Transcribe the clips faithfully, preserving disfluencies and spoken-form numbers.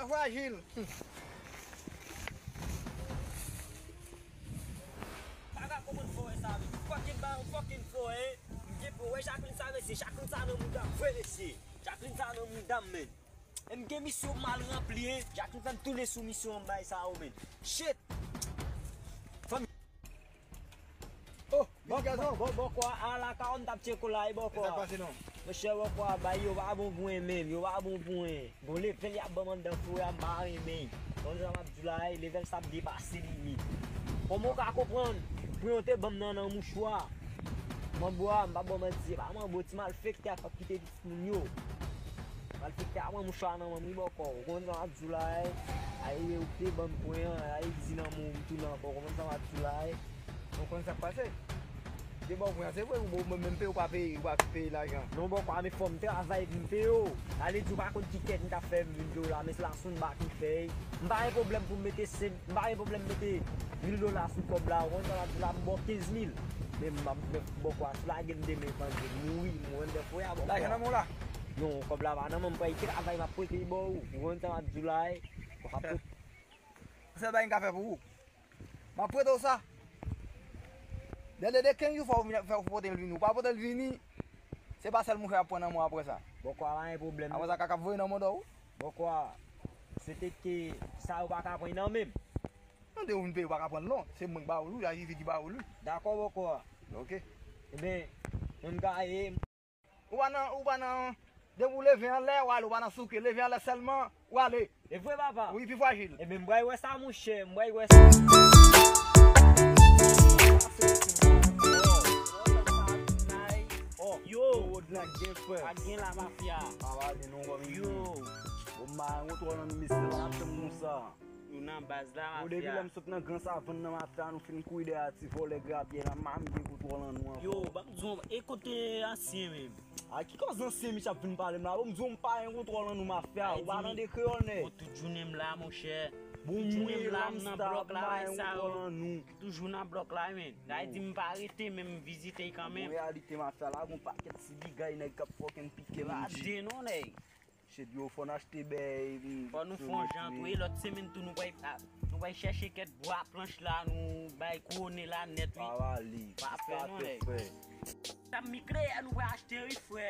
Frajil. Pa ka konprann fò wè sa, men. Fucking ba, fucking fò, hein. M gen pou wè Jacqueline sa, mesye. Jacqueline sa nan mouda m vre, mesye. Jacqueline sa nan mouda m, men. E m gen misyon mal ranpli, hein. Jacqueline fè m tounen sou misyon an bay sa yo, men. Shit. Fanmi. Oh, bòkò, bòkò, a la ka w m t ap tcheke w la, e bòkò. Sa pase non? Monchè, bòkò, bay yo pa bon pou en menm, yo pa bon pou en. Bon, level y ap ban m anndan fou a, m pa renmen. Konn sa m ap di w la, e level sa ap depase limit. Kòman w ka konprann? Pou yon te ban m nan, nan mouchwa. Manbo a, m pa ba w manti, se pa manbo, ti malfektè a k ap kite pitit moun yo. Malfektè a pran mouchwa nan men m wi bòkò. Ou konn sa m ap di w la, e? Ay, ou te ban m pwen an, ay, di nan men w, m tounen ankò. Ou konn sa m ap di w la, e? Ou konn sa k pase? Te ba w pwen an, se vre, ou menm peye, ou pa peye, ou pa peye lajan. Non, bòkò, men fò m travay pou m peye w. Ale di w pa konn ki kèt m t ap fè m vin peye w la, men se la sou m bak m fè. M pa gen pwoblèm pou m mete senk, m pa gen pwoblèm mete mil dola sou kòb la, ou konn sa m ap di w la, m ba w kenz mil. Men m ap, men bòkò a, si w lage m demen, pandye, m mouri, m mouri anndan fè a, bòkò a. Lajan nan men w la? Non, kòb la pa nan men m, m pral travay, m ap prete l ba w, ou konn sa m ap di w la, e? Ou ap prete. Sèl bagay m ka fè pou ou. M ap prete w sa. Dèlè de kenz jou fò w vin, fò w pote l vini. Ou pa pote l vini, se pa sèl mouchwa y ap pran nan men w apre sa. Bòkò a pa gen pwoblèm. Apre sa, kaka ap voye nan mòdò w. Bòkò a, se te ke sa yo pa ka pran nan men m. Non, de ou vin peye, ou pa ka pran l non. Se mwen k ba ou l wi, a jifi ki ba ou l wi. Dakò, bòkò a. Ok. Ebyen, mwen m ka ye. Ou pa nan, ou pa nan, depi w leve anlè, w ale, ou pa nan souke, leve anlè sèlman, w ale. E vre, papa? Wi, pi frajil. Ebyen, m pral wè sa, monchè, m pral wè sa. Yo, Rodlan gen frè. Pa gen la, mafya. Pa pale non, kòm yo. Bon, ma, yon twò nan mesye, pa tann konsa. Nou nan baz la, mafya. Yo, depi lè m sot nan Gran Savann nan mafya, nou fin kouri dèyè ti vòlè grapyè la, m pa menm gen kontwòl an nou ankò. Yo, ban m di w, e kote ansyen menm? A ki kòz ansyen misye ap vin pale m la? Bon, m di w m pa gen kontwòl an nou mafya, ou pa tande kreyòl nèg. Bon, tout jounen m la, monchè. Tout jounen m la, m nan blòk la, wè sa yo. Toujou nan blòk la, men. Sa vle di m pa rete, men m vizite kanmenm. Bon, reyalite mafya la, gon pakèt ti bigay nèg k ap fòken pike m. Pa de non, nèg. Shit, yo, fò n achte bèy. Fò nou fè yon jan tou, e lòt semèn tou, nou pral, nou pral chèche kèk bwa planch la, nou bay kouwone la nèt, wi. Pa pale. Pa pè non, nèg. Sa m mikleyè nou pral achte, wi, frè.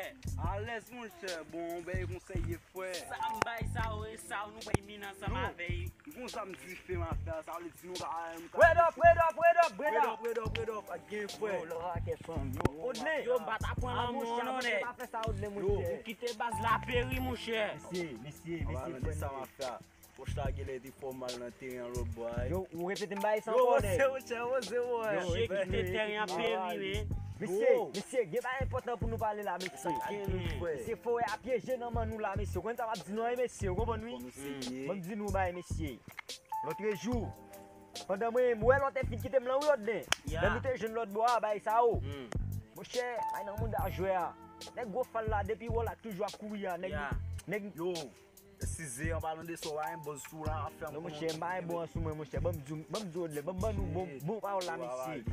Alèz, monchè. Bon, bèy konsèy ye, frè. Sa m bay sa yo, e sa yo, nou pral mine ansanm avè y. M gon zam dife mafya, sa vle di nou ka, nou ka. Word up, word up, word up, word up. Word up, word up, word up, ak gen frè. Yo, lò a kè fanm, yo. Odley. Yo, m pa ta pran lanmò non, nèg. Pa fè sa, Odley, monchè. Yo, ou kite baz la peri, monchè. Mesye, mesye, mesye, frè, mesye. Sa mafya. Pòch la genlè te fè w mal nan teren an lòt bò a. Yo, ou repete m bagay sa ankò, nèg. Yo, monchè, monchè, monchè. Mesye, kite teren an peri, men. Mesye, mesye, gen bagay enpòtan pou nou pale la, mesye. Mesye, fò a pyeje nan men nou la, mesye. Ou konn sa m ap di nou, mesye, ou konprann, wi? Ban m di nou bagay, mesye. Lòtrejou, pandan mwen, m wè lòt fi kite m lan wi Odley. Lè nou te jwenn lòt bò a, bay sa yo. Monchè, bay nan mouda jwè a. Nèg gwo fal la, depi wòl la toujou ap kouri a, nèg, nèg. Yo, eskize, an palan de sa, w pa gen bòz sou la, ap fè m. Non, monchè, m pa gen bòz sou mwen, monchè. Ban m di, ban m di Odley, ban m ban nou bon, bon pawòl la, mesye.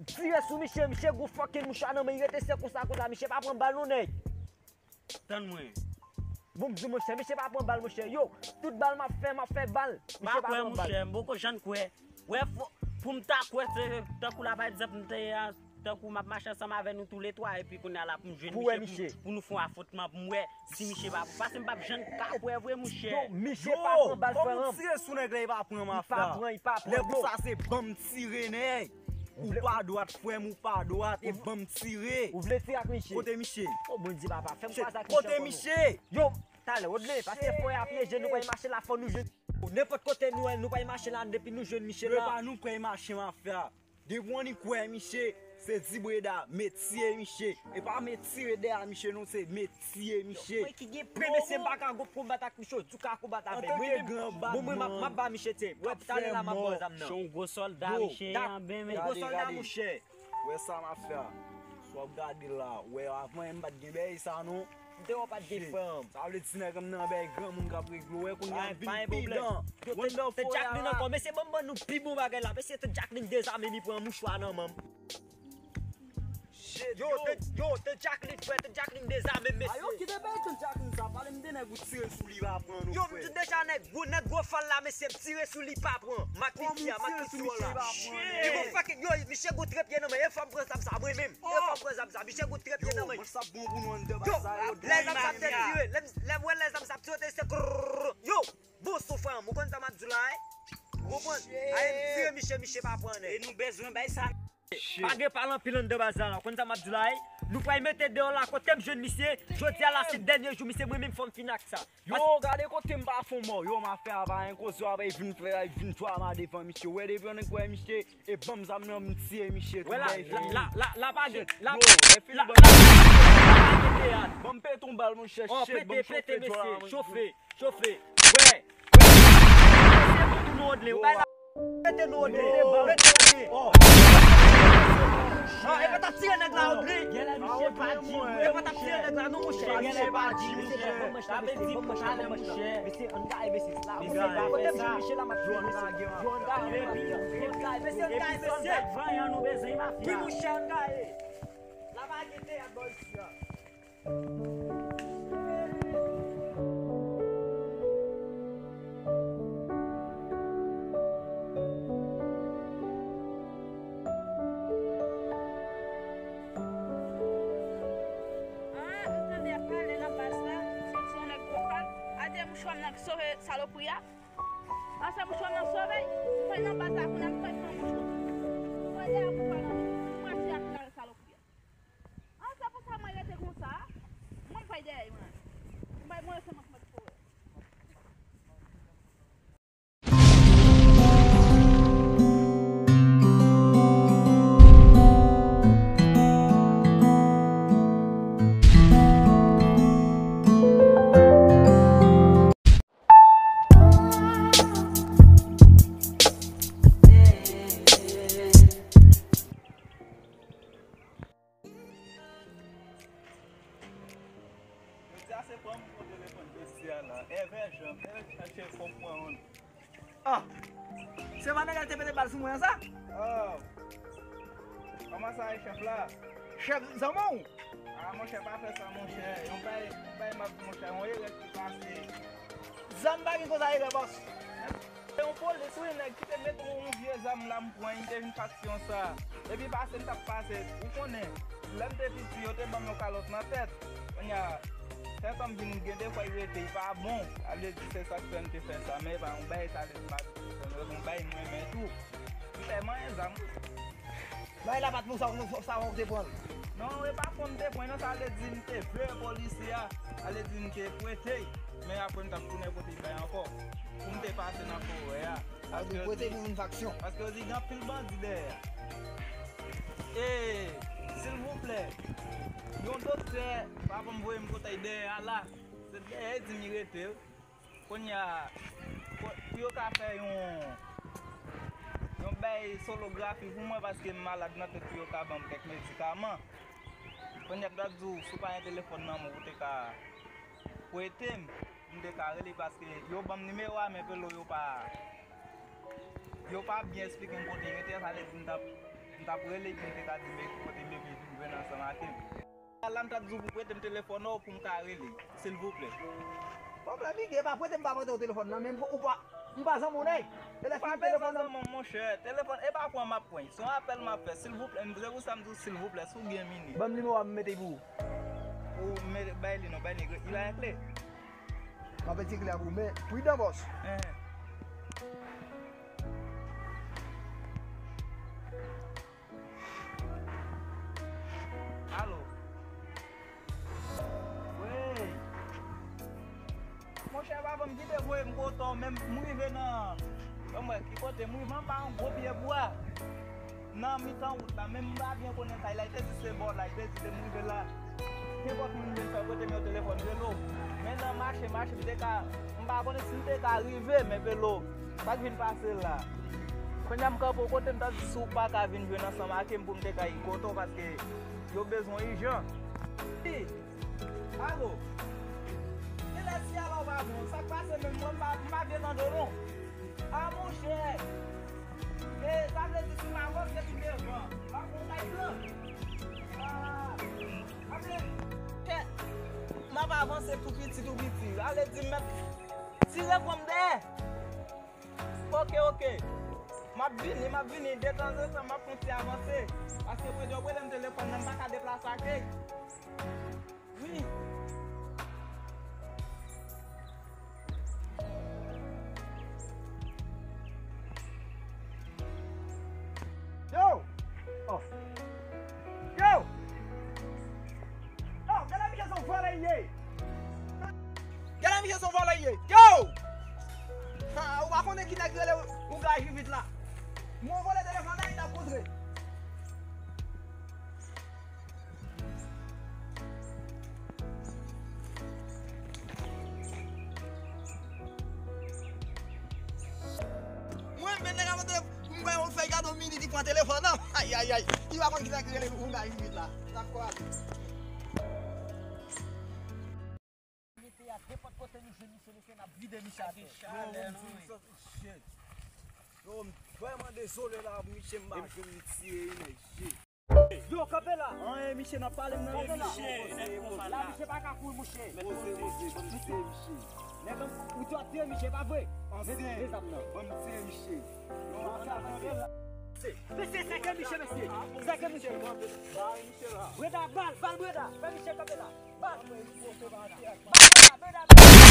Tire sou misye, misye gwo fucking mouchwa nan men, li rete sèk konsa, konsa, misye pa pran bal non, nèg. Tann mwen. Bon, m di, monchè, misye pa pran bal, monchè. Yo, tout bal m ap fè, m ap fè bal. Misye pa pran bal. M pa kwè, monchè, m poko janm kwè. Wè, fò, pou m ta kwè, se tankou la, pa egzanp, m te, tankou m ap mache ansanm avè nou toulètwa, epi kounye a la, pou m jwenn misye, pou, pou nou fè yon afwontman, pou m wè si misye pa bon. Paske m p ap janm ka kwè vre, monchè. Yo, misye pa pran bal, frè m. Kòman w tire sou nèg la, li pa pran, mafya? Li pa pran, li pa pran, yo. Lè pou sa, se ban m tire, nèg. Ou pa dwat, frè m, ou pa dwat, e ban m tire. Ou vle tire ak misye? Kote misye? O Bondye, papa, fè m kwaze ak misye ankò non. Kote misye? Yo, talè, Odley, paske fò a pyeje, nou pral mache la, fò nou jwenn. Nenpòt kote nou, nou pral mache la, depi nou jwenn misye la. Epa nou pral mache, mafya. Depi w annik wè misye, se di breda, met tiye misye. E pa met tire dèyè misye non, se met tiye misye. Mwen ki gen pre, mesye, m pa ka konbat ak misye, ou ka konbat avè m. Antanke gran badman, m ap ba misye tye. Wè, talè la, m ap ba w zam nan. Se yon gwo sòlda misye ye, men. Yon gwo sòlda, monchè. Wè sa mafya. Si w ap gade la, wè avan m pa t gen bèy sa non. M te wè w pa t gen frè m. Sa vle di nèg m nan bèy granmoun k ap regle w, wè kounye a m vin pi dan. Yo, tèt Jacqueline ankò, mesye, ban m ban nou pi bon bagay la. Mesye, tèt Jacqueline dezame, li pran mouchwa nan men m. Yo, tante Jacqueline, frè, tante Jacqueline dezame m, mesye. Ayo, kite bay tante Jacqueline sa, pale m de nèg ou tire sou li pa pran non, frè. Yo, m di deja nèg gwo, nèg gwo fal la, mesye, m tire sou li pa pran. Mak li fi a, mak li fi a. Li gon fake, yo, misye gon trepye nan men, e fò m pran zam sa, mwen menm. E fò m pran zam sa, misye gon trepye nan men. Yo, lè zam sa te tire, lè, lè m wè lè zam sa ap tire, se krrrr. Yo, bon, sou frè m, ou konn sa m ap di w la, wi? Ou konprann? Aye, m tire misye, misye pa pran nèg. E nou bezwen bay sa. Pa gen pale anpil anndan baz la, non. Ou konn sa m ap di w la, wi? Nou pral mete deyò la, kote m jwenn misye, jodi a la, se dènye jou misye, mwen menm fò m fini ak sa. Yo, gade kote m pa fon mò. Yo, m ap fè a pa yon koze, w ap vin fè, vin drama devan misye. Wè, depi yon nèg wè misye, e ban m zam nan, m tiye misye tou. Wè la, la, la, la, la pa gen, la, yo, e fini la, ban m la, la pa gen teyat. Ban m pete yon bal, monchè, shit, ban m chofe djòl la, monchè. Chofe, chofe. Wè, wè. Mesye, pou nou odle, ou bay la. Rete nou, Odley. Rete, Odley. Non, e pa t ap tire nèg la, Odley. E pa t ap tire nèg la, non, monchè. Mesye, ann gaye, mesye. Mesye, ann gaye, mesye. Yo, ann gaye. Yo, ann gaye. Mesye, ann gaye, mesye. Wi, monchè, ann gaye. La pa gen teyat bò isi a. Ah, m tande y ap pale nan baz la, se yon nèg vokal. A de mouchwa m nan ki sove salopri a. A se mouchwa m nan sove, m pral nan baz la kounye a, m pral pran mouchwa. M pral dèyè mouchwa nan, m mache ak salopri a. Ah, se pou sa mwen rete konsa. Mwen, m pral dèyè yo la. M pral mwen se mwen ki mèt pou wè. Jodi a se pran m pran telefòn mesye a la. Èvè Jan, èvè chache fò m pran yon. Ah! Se pa nèg la ki te pete bal sou mwen an sa? Ah! Kòman sa ye, chèf la? Chèf, zanmi w? Ah, monchè, pa fè sa, monchè. Yon bay, yon bay m ap di, monchè, yon erè ki pase. Zam pa gen koz a erè, bòs. Se yon polis, wi, nèg ki te mete yon vye zam la, m pran, li te vin faksyon sa. Epi pase, m t ap pase, ou konnen, lè m te piti, yo te ban m yon kalòt nan tèt. Kounye a, tèt an m vin gen de fwa li rete, li pa bon. Sa vle di se sa k fè m te fè sa, men e pa yon bagay sa vle di m pa t fè, se yon bagay mwen renmen tou. M te manyen zam, wi. Bagay la pa t pou sa, sa w te pran l. Non, e pa fon m te pran, non, sa vle di m te vle polisye a. Sa vle di m te prete l. Men apre m t ap tounen pote l bay ankò. Pou m te pase nan forè a. Sa vle di prete pou vin faksyon. Paske yo di gen anpil bandi dèyè a. E, silvouplè, yon doktè pa ban m voye m kote dèyè a la. Se dèyè di m li rete. Kounye a, pou yo ka fè yon, yon bay sonografi pou mwen, paske m malad nan tèt, pou yo ka ban m kèk medikaman. Kounye a, m ta di w, si w pa gen telefòn nan men w, ou te ka prete m, m te ka rele, paske yo ban m nimewo a, men Pelo yo pa, yo pa byen esplike m kote l rete, sa vle di m t ap, m t ap rele, epi m te ka di m kote m ye, epi vin jwenn ansanm ak m. La m t ap di w pou prete m telefòn ou pou m ka rele, silvouplè. Pwoblèm li gen, pa prete m pa prete w telefòn nan, men ou pa, m pa zanmi w nèg. Telefòn, telefòn nan. Ou pa bezwen zanmi m, monchè. Telefòn, e pa pran m ap pran. Se yon apèl m ap fè, silvouplè. Se pou sa m di w silvouplè, si w gen minit. Ban m nimewo a m mete pou ou. Ou mete, bay li non, bay li, li pa gen kle. M ap mete kle a pou ou, men pridan, bòs. Enhen. Alo. Wey. Monchè, papa m kite voye m kote w, men m rive nan, ban m wè ki kote m rive anba yon gwo pye bwa nan mitan wout la, men m pa byen konnen kay la, li te di se bò la, li te di lè m rive la, nenpòt moun vin fè prete m yon telefòn Pelo. Men nan mache, mache, m te ka, m pa konnen si m te ka rive, men Pelo, sa k vin pase la. Kounye a m kanpe w kote m t ap di si w pa ka vin jwenn ansanm ak m pou m te ka kote w paske yo bezwen w ijan. Wi. Alo. Genlè si ala w pa bon, sa k pase menm mwen m pa, m pa byen tande w non. A monchè. E sa vle di si m avans depi devan, m ap fè yon kay blan. A M ap avanse tou piti, tou piti. Ale di m mèt tire pran m dèyè. Oke, oke. M ap vini, m ap vini. Detanzantan, m ap fè yon ti avanse. Paske mwen, jò, mwen, m telefòn nan, m pa ka deplase ak li. Wi. Yo! Oh. Yo! Yo, gade misye se yon vòlè li ye! Gade misye se yon vòlè li ye! Yo! Ha, ou pa konnen ki nèg rele ou gay vivit la? Mwen vòlè telefòn la, li t ap kontre. Mwen, men nèg a montre pou m wè yon fèy gade yon minit, li pran telefòn nan. Ay, ay, ay. Li pa konn ki sa ki rele pou m gade minit la. Sa k ap ale. Mete a nenpòt kote nou jwenn misye, mesye, n ap vide misye atè. Yo, m di m santi shit. Yo, m vrèman dezole la, misye, m pa jwenn li tire, men shit. Yo, kanpe la. An, e, misye, n ap pale, m nan. Kanpe la. Misye, nèg konsa la, la. Misye pa ka kouri, mouche. Poze, poze, ban m tire misye. Nèg, ou di w ap tire misye, pa vre? Mete zam nan. Ban m tire misye. Yo, ann avanse. Mesye, sèke misye, mesye. Sèke misye. Breda, bal, bal, Breda. Fè misye kanpe la. Bal. Bal, Breda, Breda, Breda.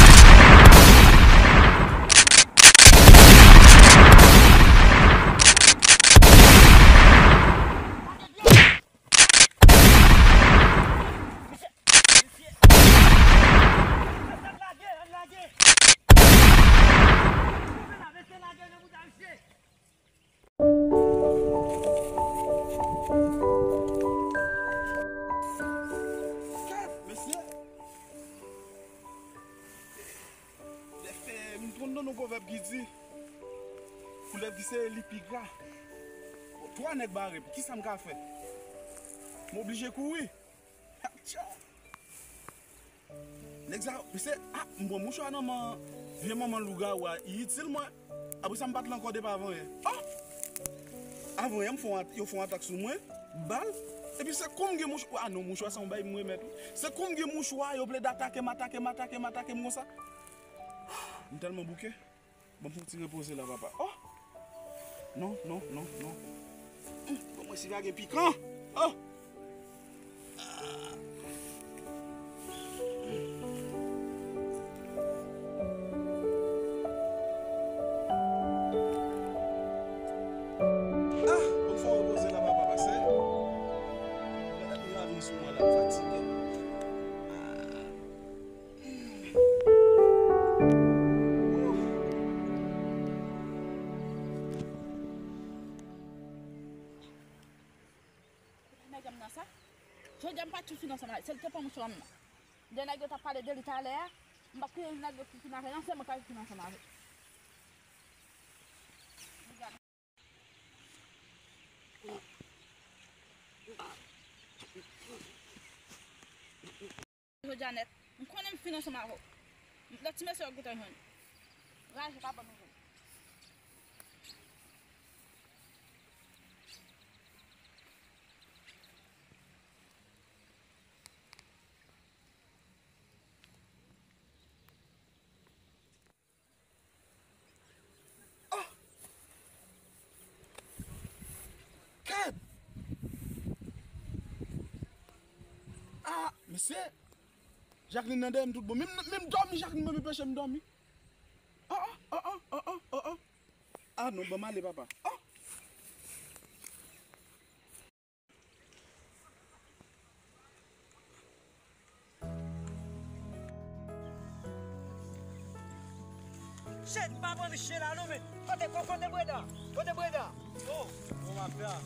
Mesye, m konn nan yon pwovèb ki di, koulèv ki sere li pi gra. Bon, twa nèg bare m, kisa m ka fè? M oblije kouri. Atcha! Nèg sa, misye, ah, m pran mouchwa nan men vye manman lougawou a, li itil mwen. Apre sa, m pa t la ankò depi avan yè. Oh! Avan yè, m fè yon at-, yo fè yon atak sou mwen, bal. Epi se kou m gen mouchwa, ah non, mouchwa se yon bagay m remèt wi. Se kou m gen mouchwa, yo plede atake m, atake m, atake m, atake m konsa. M tèlman bouke. Ban m fè yon ti repoze la, papa. Oh! Non, non, non, non. Hum, ban mwen si pa gen pikan. Oh! Ah! Ah! Ban m fè yon repoze la, papa, pase. Gade pou lavi sou mwen la, m fatige. Ah! Nèg m nan sa. Jodi a m pa t fin ansanm avè l. Se l te pran mouchwa m nan. De nèg yo t ap pale de li talè a. M p ap kite nèg yo fin avè l. Non, se mwen k ap fin ansanm avè l. Jodi a nèt, m konnen m fin ansanm avè w. Lòt ti mesye yo gentan jwenn. Raje pa ban nou jwenn. Oh! Kèt! Ah, mesye! Jacqueline nan dèyè m tout bon. Menm, menm dòmi, Jacqueline menm peche m dòmi. Oh, oh, oh, oh, oh, oh, oh, oh. Ah non, ban m ale, papa. Oh! Shit, m pa pran chen la non, men. Kote, ko-, kote Breda? Kote Breda? Oh, bon, m ap fè a.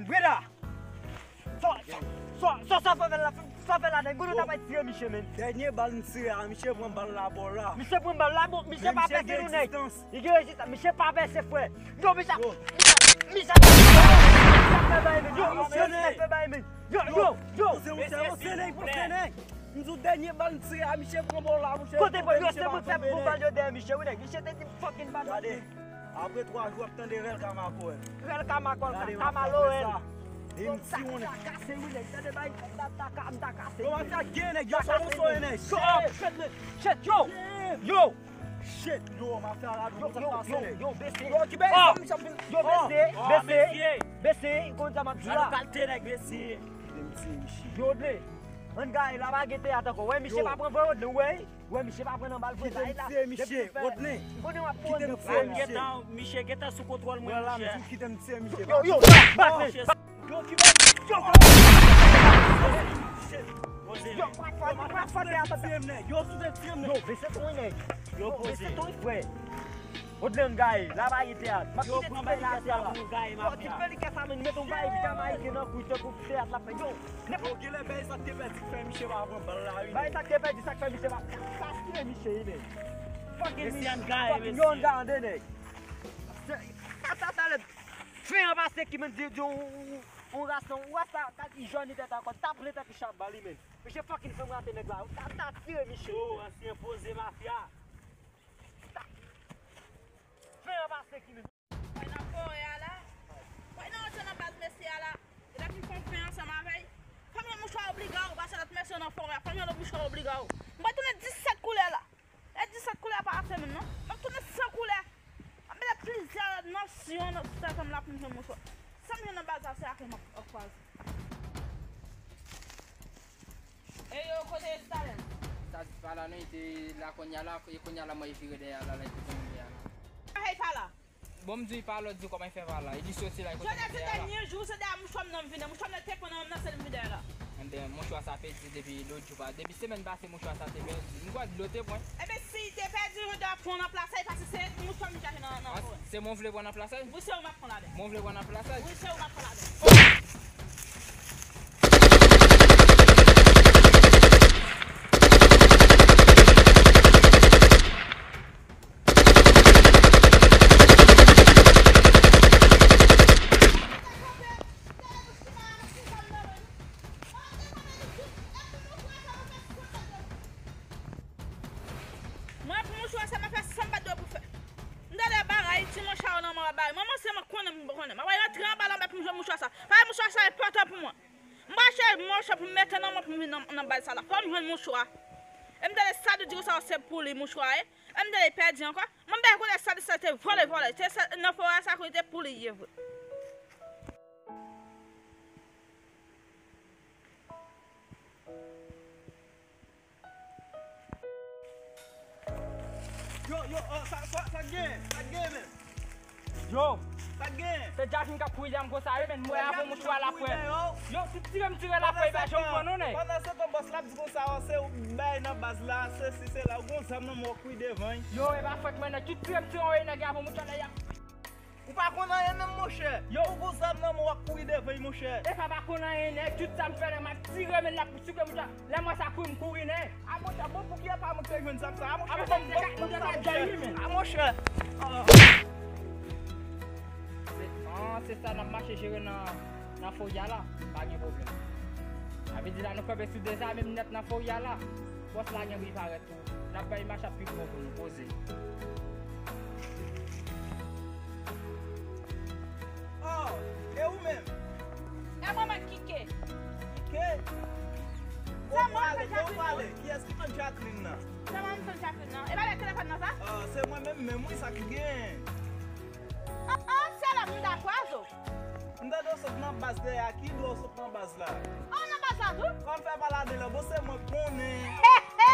Breda! Sa, sa, sa, sa, sa fè la, sa fè la, nèg, gounou ta bay tire misye, men. Dènye bal m tire a, misye pran bal la bò la. Misye pran bal la, bon, misye pa pèse nou, nèg. Li gen rezistans, misye pa pèse, frè. Yo, misye, misye, misye, misye fè bagay, men. Yo, misye fè bagay, men. Yo, yo, yo. Poze, poze, poze, nèg, poze, nèg. M di w dènye bal m tire a, misye pran bal la, misye. Kote, frè, yo, se mwen k fè bon bal yo dèyè misye, wi, nèg. Misye te di fucking bal. Gade. Apre twa jou, w ap tande rèl kamakòl. Rèl kamakòl, kamalowèl. E m ti yon nèg. Kase wi nèg, tande bay, m ta, ta, ta, m ta kase. Yo, mafya gen nèg, yo, sa nou soye nèg. Shit, shit, yo, yo. Shit, yo, mafya la, yo, yo, yo, yo, bese. Yo, ki bese, yo, bese, bese, bese, konn sa m ap di la. Kalite nèg, bese. Yo, de. Ann gaye la, pa gen teyat ankò. Wè, misye pa pran vre, yo, de, wè. Wè, misye pa pran nan bal vre la, la. Kite m tiye misye, Rodney. Kite m tiye misye. Gentan, misye gentan sou kontwòl mwen, monchè. Kite m tiye misye. Yo, yo, bat, bat. Yo, ki bèl. Yo, yo, yo, sou tèt tiye m, nèg. Yo, bese ton, nèg. Yo, bese ton, frè. Rodney, ann gaye, la pa gen teyat. M ap kite ti pelikè sa la. Yo, ti pelikè sa, men, met yon vibe Jamayiken nan kou, tankou teyat la fè. Yo, Yo, genlè bay sa k te pèdi k fè misye pa pran bal la, wi. Bay sa k te pèdi, sa k fè misye pa, sa tire misye, wi, men. Fucking misye, fucking yo, ann gade, nèg. Sa, sa, talè, fen an pase ki men di, di, yon, yon, yon ras, yon ras la, ka di jòn li tèt ankò, t ap plen tankou chabal, wi, men. Misye fucking fè m rate nèg la, sa, sa tire misye. Yo, ansyen poze mafya. Fen an pase ki men. Mwen nan forè a la. Mwen nan antre nan baz mesye a la. E lè m fin fè yon fen ansanm avè l, fè m yon mouchwa obliga w, paske lòt mesye nan forè a, fè m yon lòt mouchwa obliga w. Mwen tounen disèt koulè la. E disèt koulè pa ase menm non. Mwen tounen san koulè. Mwen mete plizyè lòt nasyon nan tèt m la pou m jwenn mouchwa. Sa m jwenn nan baz la, se ak li m ap, ap kwaze. E yo, kote Estalèn? Sa di pa la non, li te la kounye a la, e kounye a la mwen vire dèyè a la, la, li te konnen dèyè a la. Hey, pa la. Bon, m di pa la, di kòman l fè pa la. Li di soti la, li kote dèyè a la. Jodi a se dènye jou, se dèyè mouchwa m nan m vin. Mouchwa m nan te pran nan men m nan, se li m vin dèyè la. Ebyen, mouchwa sa pèdi depi lòt jou pa. Depi semèn pase, mouchwa sa te pèdi. M kwè dlo te pran. Ebyen, si li te pèdi, yo ta pran nan plas la, e paske se mouchwa m chache nan, nan forè. Se mwen w vle pran nan plas la? Wi, se ou m ap pran ladan. Mwen w vle pran nan plas la? Wi, se ou m ap pran ladan. Mwen pou mouchwa sa, m ap fè sa m pa t dwe pou fè. M tande bagay, ti mouchwa nan men w ap bay. Manman se mwen konnen m konnen. M ap rantre anba lanmè pou m jwenn mouchwa sa. Paske mouchwa sa enpòtan pou mwen. M pa chèche mouchwa pou m mete nan men pou m vin nan, nan baz sa la. Fò m jwenn mouchwa. E m tande sa di sa se pou li mouchwa, e. E m tande pèdi ankò. Mwen m pa konnen sa di sa te vòlè, vòlè. Se sa, nan forè sa kote pou li ye vre. Yo, yo, oh, sa, sa, sa k gen? Sa k gen, men? Yo. Sa k gen? Se Jackson k ap kouri dèyè m konsa, wi, men m wè avè mouchwa l ap wè. Yo, si tire m tire l ap wè, li pa janm pran non, nèg. Pandan se tan, bòs la ap di konsa, oh, se ou bay nan baz la, se si se la, ou gon zam nan men w ap kouri devan, wi. Yo, e pa fèk mwen, nèg, tout tire m tire, wi, nèg, avè mouchwa la, y ap Ou pa konn anyen menm, monchè. Yo. Ou gon zam nan men w ap kouri devan l, monchè. E pa pa konn anyen, nèg. Tout sa m fè la, m ap tire, men l ap sikwe mouchwa. Lè m wè sa kouri, m kouri, nèg. A, monchè, bon, pou kiyès pa mwen ki te jwenn zam sa? A, monchè, bon, bon, bon, sa, monchè. A, monchè. Se, ah, se sa n ap mache jere nan, nan forè a la. Pa gen pwoblèm. Sa vle di la, nou kanpe sou dezame m nèt nan forè a la. Bòs la gen pou li parèt. N ap bay mach ap pi bon pou nou poze. Oh, e ou menm? E mwen menm, Kike. Kike? Kote w prale? Kote w prale? Kiyès ki konn Jacqueline nan? Se mwen menm, se Jacqueline nan. E pa lè telefòn nan sa? Ah, se mwen menm menm, wi, sa ki gen? Oh, oh, se la m dakwazo. M tande w sot nan baz dèyè a, ki dlo w sot nan baz la? Oh, nan baz la tou? Kòman fè pa ladan la? Bon, se mwen k konnen. He, he!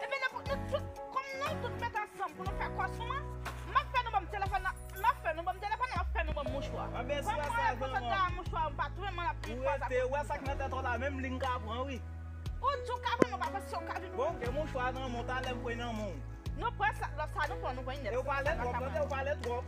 Epi nou, nou tout, kòm nou tout met ansanm pou nou fè kò sou mwen, m ap fè nou ban m telefòn nan, m ap fè nou ban m telefòn nan, m ap fè nou ban m mouchwa. Anben, si w wè sa, mouchwa, m pa twouve mwen ap kwaze. Ou rete, ou wè sa k nan tèt ou la, menm li m ka pran, wi. Ou di w ka pran, nou pa panse w ka vin. Bon, ke mouchwa nan men w, talè m pran nan men w. Nou pran sa, lòt sa nou pran, nou pran nèt. E w pale twòp, tande, w pale twòp.